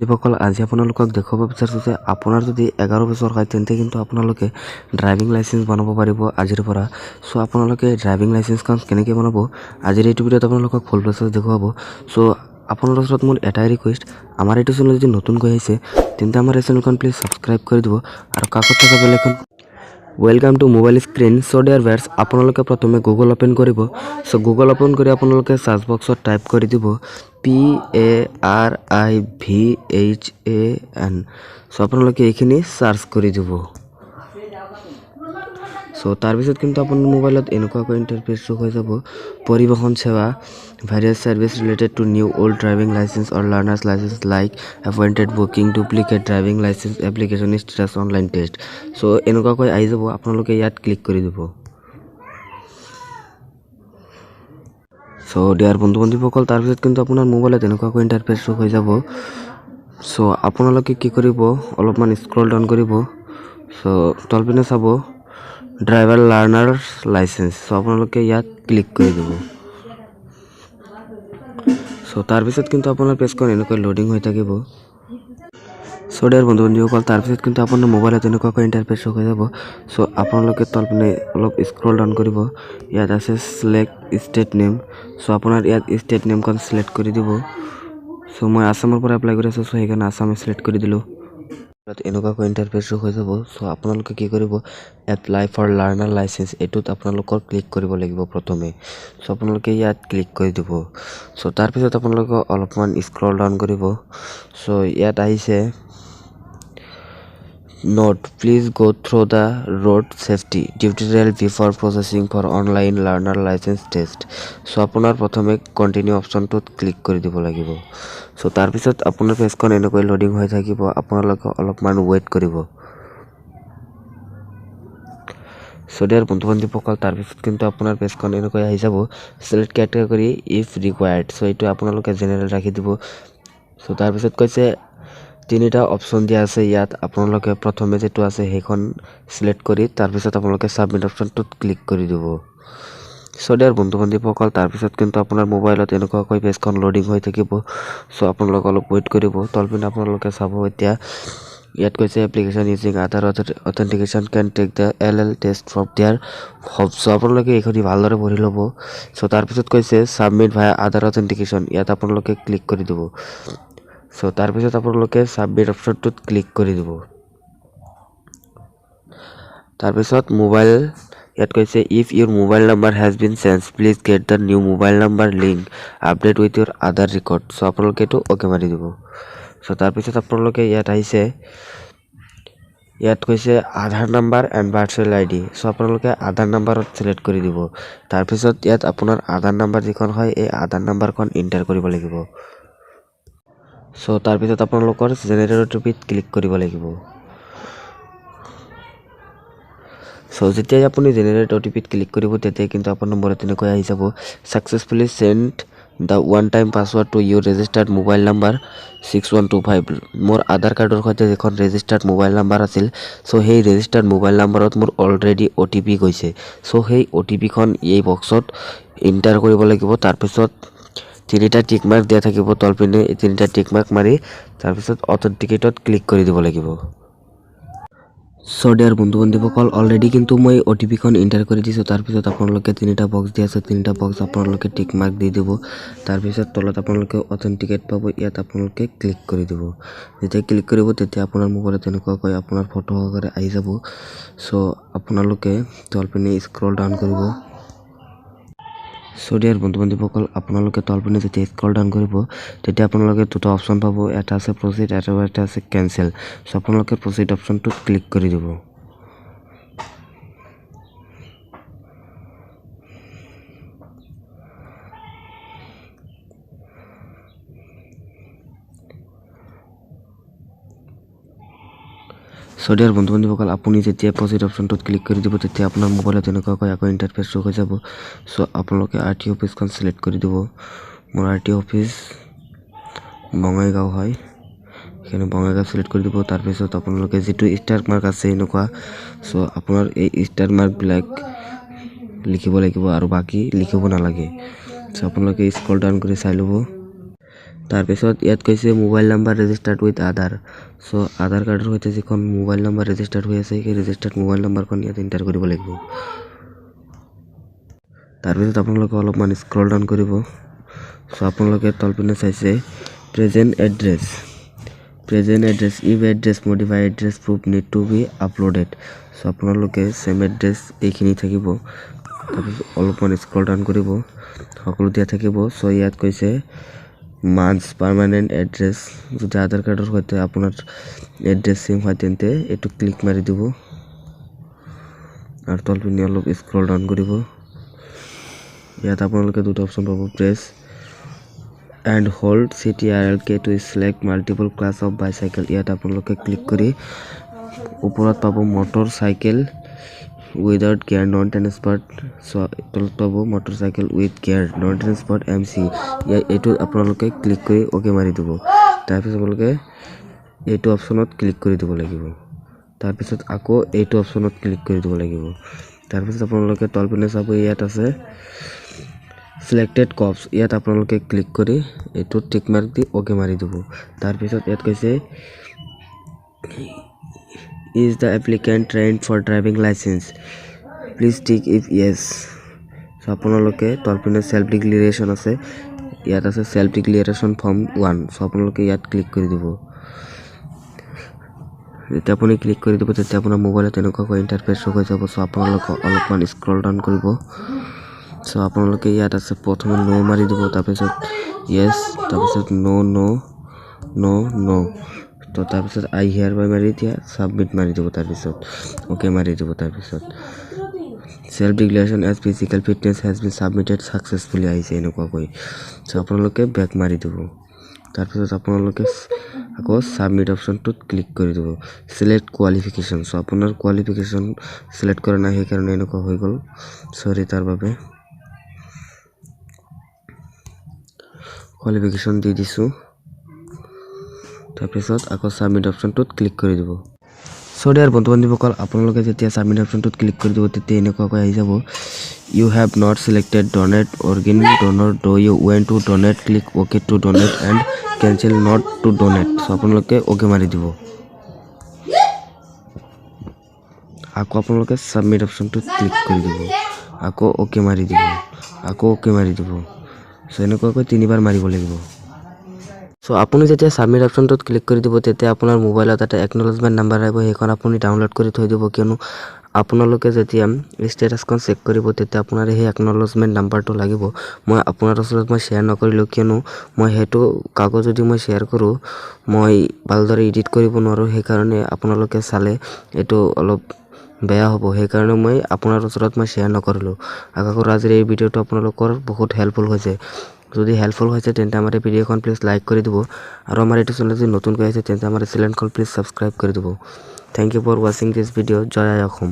বন্ধুসকল, আজি আপোনালোকক দেখুৱাব বিচাৰিছোঁ যে আপোনাৰ যদি 11 বছৰ হয়, তেন্তে কিন্তু আপোনালোকে ড্ৰাইভিং লাইচেঞ্চ বনাব পাৰিব আজিৰ পৰা। চ' আপোনালোকে ড্ৰাইভিং লাইচেঞ্চখন কেনেকৈ বনাব, আজিৰ এইটো ভিডিঅ'ত আপোনালোকক ফুল প্ৰচেছ দেখুৱাব। চ' আপোনাৰ ওচৰত মোৰ এটাই ৰিকুৱেষ্ট, আমাৰ এইটো চেনেল যদি নতুনকৈ আহিছে, তেন্তে আমাৰ এই চেনেলখন প্লিজ ছাবস্ক্ৰাইব কৰি দিব আৰু কাষত থকা বেল icon. Welcome to mobile screen. So dear viewers, আপোনালোকে প্ৰথমে গুগল অ'পেন কৰিব। চ' গুগল অ'পেন কৰি আপোনালোকে চাৰ্চ বক্সত টাইপ কৰি দিব PARIVHAN। চ' আপোনালোকে এইখিনি চাৰ্চ কৰি দিব। চ' তাৰপিছত কিন্তু আপোনাৰ মোবাইলত এনেকুৱাকৈ ইণ্টাৰফেচ শ্ব' হৈ যাব। পৰিবহণ সেৱা, various service related to new, old driving licence or learners licence, like appointed booking, duplicate driving licence, application status, online test। So এনেকুৱাকৈ আহি যাব। আপোনালোকে ইয়াত ক্লিক কৰি দিব। চ' ডিয়াৰ বন্ধু বান্ধৱীসকল, তাৰপিছত কিন্তু আপোনাৰ মোবাইলত এনেকুৱাকৈ ইণ্টাৰফেচ শ্ব' হৈ যাব। চ' আপোনালোকে কি কৰিব? অলপমান স্ক্ৰল ডাউন কৰিব। চ' তলপিনে চাব, ড্ৰাইভাৰ লাৰ্ণাৰ লাইচেঞ্চ। চ' আপোনালোকে ইয়াত ক্লিক কৰি দিব। চ' তাৰপিছত কিন্তু আপোনাৰ পেজখন এনেকৈ লোডিং হৈ থাকিব। চ' ডিয়াৰ বন্ধু বান্ধৱীসকল, তাৰপিছত কিন্তু আপোনাৰ মোবাইলত এনেকুৱাকৈ ইণ্টাৰফেচ হৈ যাব। চ' আপোনালোকে তলপিনে অলপ স্ক্ৰল ডাউন কৰিব। ইয়াত আছে চিলেক্ট ষ্টেট নেম। চ' আপোনাৰ ইয়াত ষ্টেট নেমখন চিলেক্ট কৰি দিব। চ' মই আছামৰ পৰা এপ্লাই কৰি আছোঁ, চ' সেইকাৰণে আছাম চিলেক্ট কৰি দিলোঁ। এনেকুৱাকৈ ইণ্টাৰফেচ হৈ যাব। চ' আপোনালোকে কি কৰিব? এপ্লাই ফৰ লাৰ্ণাৰ লাইচেঞ্চ, এইটোত আপোনালোকৰ ক্লিক কৰিব লাগিব প্ৰথমে। চ' আপোনালোকে ইয়াত ক্লিক কৰি দিব। চ' তাৰপিছত আপোনালোকে অলপমান স্ক্ৰল ডাউন কৰিব। চ' ইয়াত আহিছে, note, please go through the road safety tutorial before processing for online learner licence test। So আপোনাৰ প্ৰথমে কণ্টিনিউ অপশ্যনটোত ক্লিক কৰি দিব লাগিব। চ' তাৰপিছত আপোনাৰ পেজখন এনেকৈ লোডিং হৈ থাকিব। আপোনালোকে অলপমান ৱেইট কৰিব। চ' ডিয়াৰ বন্ধু বান্ধৱীসকল, তাৰপিছত কিন্তু আপোনাৰ পেজখন এনেকৈ আহি যাব। Select category if required. চ' এইটো আপোনালোকে জেনেৰেল ৰাখি দিব। চ' তাৰপিছত কৈছে, তিনিটা অপশ্যন দিয়া আছে ইয়াত। আপোনালোকে প্ৰথমে যিটো আছে সেইখন চিলেক্ট কৰি তাৰপিছত আপোনালোকে ছাবমিট অপশ্যনটোত ক্লিক কৰি দিব। চ' ডিয়াৰ বন্ধু বান্ধৱীসকল, তাৰপিছত কিন্তু আপোনাৰ মোবাইলত এনেকুৱাকৈ পেজখন লোডিং হৈ থাকিব। চ' আপোনালোকে অলপ ৱেইট কৰিব। তলপিনে আপোনালোকে চাব, এতিয়া ইয়াত কৈছে, application using Aadhaar authentication can take the LL test from their home। So আপোনালোকে এইখিনি ভালদৰে পঢ়ি ল'ব। চ' তাৰপিছত কৈছে ছাবমিট ভায়া আধাৰ অথেণ্টিকেশ্যন, ইয়াত আপোনালোকে ক্লিক কৰি দিব। চ' তাৰপিছত আপোনালোকে ছাবমিট অপশ্যনটোত ক্লিক কৰি দিব। তাৰপিছত মোবাইল, ইয়াত কৈছে, if your mobile number has been change, please get the new mobile number link update with your Aadhaar record। So আপোনালোকে এইটো অ'কে মাৰি দিব। চ' তাৰপিছত আপোনালোকে ইয়াত আহিছে, ইয়াত কৈছে Aadhaar number and virtual ID। So আপোনালোকে আধাৰ নাম্বাৰত চিলেক্ট কৰি দিব। তাৰপিছত ইয়াত আপোনাৰ আধাৰ নাম্বাৰ যিখন হয়, এই আধাৰ নাম্বাৰখন এণ্টাৰ কৰিব লাগিব। চ' তাৰপিছত আপোনালোকৰ জেনেৰেট অ'টিপিত ক্লিক কৰিব লাগিব। চ' যেতিয়াই আপুনি জেনেৰেট অ'টিপিত ক্লিক কৰিব, তেতিয়াই কিন্তু আপোনাৰ নম্বৰত তেনেকৈ আহি যাব, successfully send the one time password to your registered mobile number 6125। মোৰ আধাৰ কাৰ্ডৰ সৈতে যিখন ৰেজিষ্টাৰ্ড মোবাইল নাম্বাৰ আছিল, চ' সেই ৰেজিষ্টাৰ্ড মোবাইল নাম্বাৰত মোৰ অলৰেডি অ'টিপি গৈছে। চ' সেই অ'টিপিখন এই বক্সত এণ্টাৰ কৰিব লাগিব। তাৰপিছত তিনিটা টিক মাৰ্ক দিয়া থাকিব তলপিনে, এই তিনিটা টিক মাৰ্ক মাৰি তাৰপিছত অথেণ্টিকেটত ক্লিক কৰি দিব লাগিব। চ' ডিয়াৰ বন্ধু বান্ধৱীসকল, অলৰেডি কিন্তু মই অ'টিপিখন এণ্টাৰ কৰি দিছোঁ। তাৰপিছত আপোনালোকে তিনিটা বক্স দিয়া আছে, তিনিটা বক্স আপোনালোকে টিক মাৰ্ক দি দিব। তাৰপিছত তলত আপোনালোকে অথেণ্টিকেট পাব, ইয়াত আপোনালোকে ক্লিক কৰি দিব। যেতিয়া ক্লিক কৰিব, তেতিয়া আপোনাৰ মোবাইলত তেনেকুৱাকৈ আপোনাৰ ফটো সহকাৰে আহি যাব। চ' আপোনালোকে তলপিনে স্ক্ৰল ডাউন কৰিব। চ' ডিয়াৰ বন্ধু বান্ধৱীসকল, আপোনালোকে তলপিনে যেতিয়া স্ক্ৰল ডাউন কৰিব, তেতিয়া আপোনালোকে দুটা অপশ্যন পাব। এটা আছে প্ৰচিড, এটা আছে কেঞ্চেল। চ' আপোনালোকে প্ৰচিড অপশ্যনটোত ক্লিক কৰি দিব। চ' ডিয়াৰ বন্ধু বান্ধৱীসকল, আপুনি যেতিয়া প্ৰচিড অপশ্যনটোত ক্লিক কৰি দিব, তেতিয়া আপোনাৰ মোবাইলত এনেকুৱাকৈ আকৌ ইণ্টাৰফেচ শ্ব' হৈ যাব। চ' আপোনালোকে আৰ টি অফিচখন চিলেক্ট কৰি দিব। মোৰ আৰ টি অফিচ বঙাইগাঁও হয়, সেইকাৰণে বঙাইগাঁও চিলেক্ট কৰি দিব। তাৰপিছত আপোনালোকে যিটো ষ্টাৰ মাৰ্ক আছে এনেকুৱা, চ' আপোনাৰ এই ষ্টাৰ মাৰ্কবিলাক লিখিব লাগিব আৰু বাকী লিখিব নালাগে। চ' আপোনালোকে স্ক্ৰল ডাউন কৰি চাই ল'ব। তাৰপিছত ইয়াত কৈছে mobile number registered with Aadhaar. So আধাৰ কাৰ্ডৰ সৈতে যিখন মোবাইল নাম্বাৰ ৰেজিষ্টাৰ্ড হৈ আছে, সেই ৰেজিষ্টাৰ্ড মোবাইল নাম্বাৰখন ইয়াত এণ্টাৰ কৰিব লাগিব। তাৰপিছত আপোনালোকে অলপমান স্ক্ৰল ডাউন কৰিব। চ' আপোনালোকে তলপিনে চাইছে present address. Present address, if address modify, address proof need to be uploaded. So আপোনালোকে ছেম এড্ৰেছ এইখিনি থাকিব। তাৰপিছত অলপমান স্ক্ৰল ডাউন কৰিব, সকলো দিয়া থাকিব। চ' ইয়াত কৈছে মান্থছ পাৰ্মানেণ্ট এড্ৰেছ, যদি আধাৰ কাৰ্ডৰ সৈতে আপোনাৰ এড্ৰেছ ছেম হয় তেন্তে এইটো ক্লিক মাৰি দিব। আৰু তলপিনে অলপ স্ক্ৰল ডাউন কৰিব। ইয়াত আপোনালোকে দুটা অপশ্যন পাব, press and hold CTRL K to select multiple class of bicycle. ইয়াত আপোনালোকে ক্লিক কৰি ওপৰত পাব motor cycle without gear non transport, তলত পাব motor cycle with gear non transport MC। ইয়াত এইটো আপোনালোকে ক্লিক কৰি অ'কে মাৰি দিব। তাৰপিছত আপোনালোকে এইটো অপশ্যনত ক্লিক কৰি দিব লাগিব। তাৰপিছত আকৌ এইটো অপশ্যনত ক্লিক কৰি দিব লাগিব। তাৰপিছত আপোনালোকে তলপিনে চাব, ইয়াত আছে চিলেক্টেড ক্ৰপছ। ইয়াত আপোনালোকে ক্লিক কৰি এইটো টিক মাৰ্ক দি অ'কে মাৰি দিব। তাৰপিছত ইয়াত কৈছে is the applicant trained for driving licence, please tick if yes. So আপোনালোকে তলপিনে চেল্ফ ডিক্লেৰেশ্যন আছে, ইয়াত আছে self declaration form 1। So আপোনালোকে ইয়াত ক্লিক কৰি দিব। যেতিয়া আপুনি ক্লিক কৰি দিব তেতিয়া আপোনাৰ মোবাইলত তেনেকুৱাকৈ ইণ্টাৰফেচ হৈ যাব। চ' আপোনালোকে অলপমান স্ক্ৰল ডাউন কৰিব। চ' আপোনালোকে ইয়াত আছে প্ৰথমে ন' মাৰি দিব, তাৰপিছত য়েছ, তাৰপিছত ন' ন' ন' ন'। তো তাৰপিছত আই হিয়াৰ বাই মাৰি দিয়া ছাবমিট মাৰি দিব, তাৰপিছত অ'কে মাৰি দিব। তাৰপিছত self declaration as physical fitness has been submitted successfully আহিছে এনেকুৱাকৈ। চ' আপোনালোকে বেক মাৰি দিব। তাৰপিছত আপোনালোকে আকৌ ছাবমিট অপশ্যনটোত ক্লিক কৰি দিব। Select qualification. চ' আপোনাৰ কোৱালিফিকেশ্যন চিলেক্ট কৰা নাই, সেইকাৰণে এনেকুৱা হৈ গ'ল, চৰি তাৰ বাবে। কোৱালিফিকেশ্যন দি দিছোঁ। তাৰপিছত আকৌ ছাবমিট অপশ্যনটোত ক্লিক কৰি দিব। চ' ডিয়াৰ বন্ধু বান্ধৱীসকল, আপোনালোকে যেতিয়া ছাবমিট অপশ্যনটোত ক্লিক কৰি দিব তেতিয়া এনেকুৱাকৈ আহি যাব, you have not selected donate organ donor, do you want to donate, click OK to donate and cancel not to donate. So আপোনালোকে অ'কে মাৰি দিব। আকৌ আপোনালোকে ছাবমিট অপশ্যনটোত ক্লিক কৰি দিব, আকৌ অ'কে মাৰি দিব, আকৌ অ'কে মাৰি দিব। চ' এনেকুৱাকৈ তিনিবাৰ মাৰিব লাগিব। চ' আপুনি যেতিয়া ছাবমিট অপশ্যনটোত ক্লিক কৰি দিব তেতিয়া আপোনাৰ মোবাইলত এটা একনলেজমেণ্ট নাম্বাৰ আহিব, সেইখন আপুনি ডাউনলোড কৰি থৈ দিব। কিয়নো আপোনালোকে যেতিয়া ষ্টেটাছখন চেক কৰিব তেতিয়া আপোনাৰ সেই একনলেজমেণ্ট নাম্বাৰটো লাগিব। মই আপোনাৰ ওচৰত মই শ্বেয়াৰ নকৰিলোঁ, কিয়নো মই সেইটো কাগজ যদি মই শ্বেয়াৰ কৰোঁ মই ভালদৰে এডিট কৰিব নোৱাৰোঁ, সেইকাৰণে আপোনালোকে চালে এইটো অলপ বেয়া হ'ব, সেইকাৰণে মই আপোনাৰ ওচৰত মই শ্বেয়াৰ নকৰিলোঁ। আশা কৰোঁ আজিৰ এই ভিডিঅ'টো আপোনালোকৰ বহুত হেল্পফুল হৈছে। যদি হেল্পফুল হৈছে তেন্তে আমাৰ এই ভিডিঅ'খন প্লিজ লাইক কৰি দিব, আৰু আমাৰ এইটো চেনেল যদি নতুনকৈ আহিছে তেন্তে আমাৰ এই চেনেলখন প্লিজ ছাবস্ক্ৰাইব কৰি দিব। Thank you for watching this video. Joy I Assam.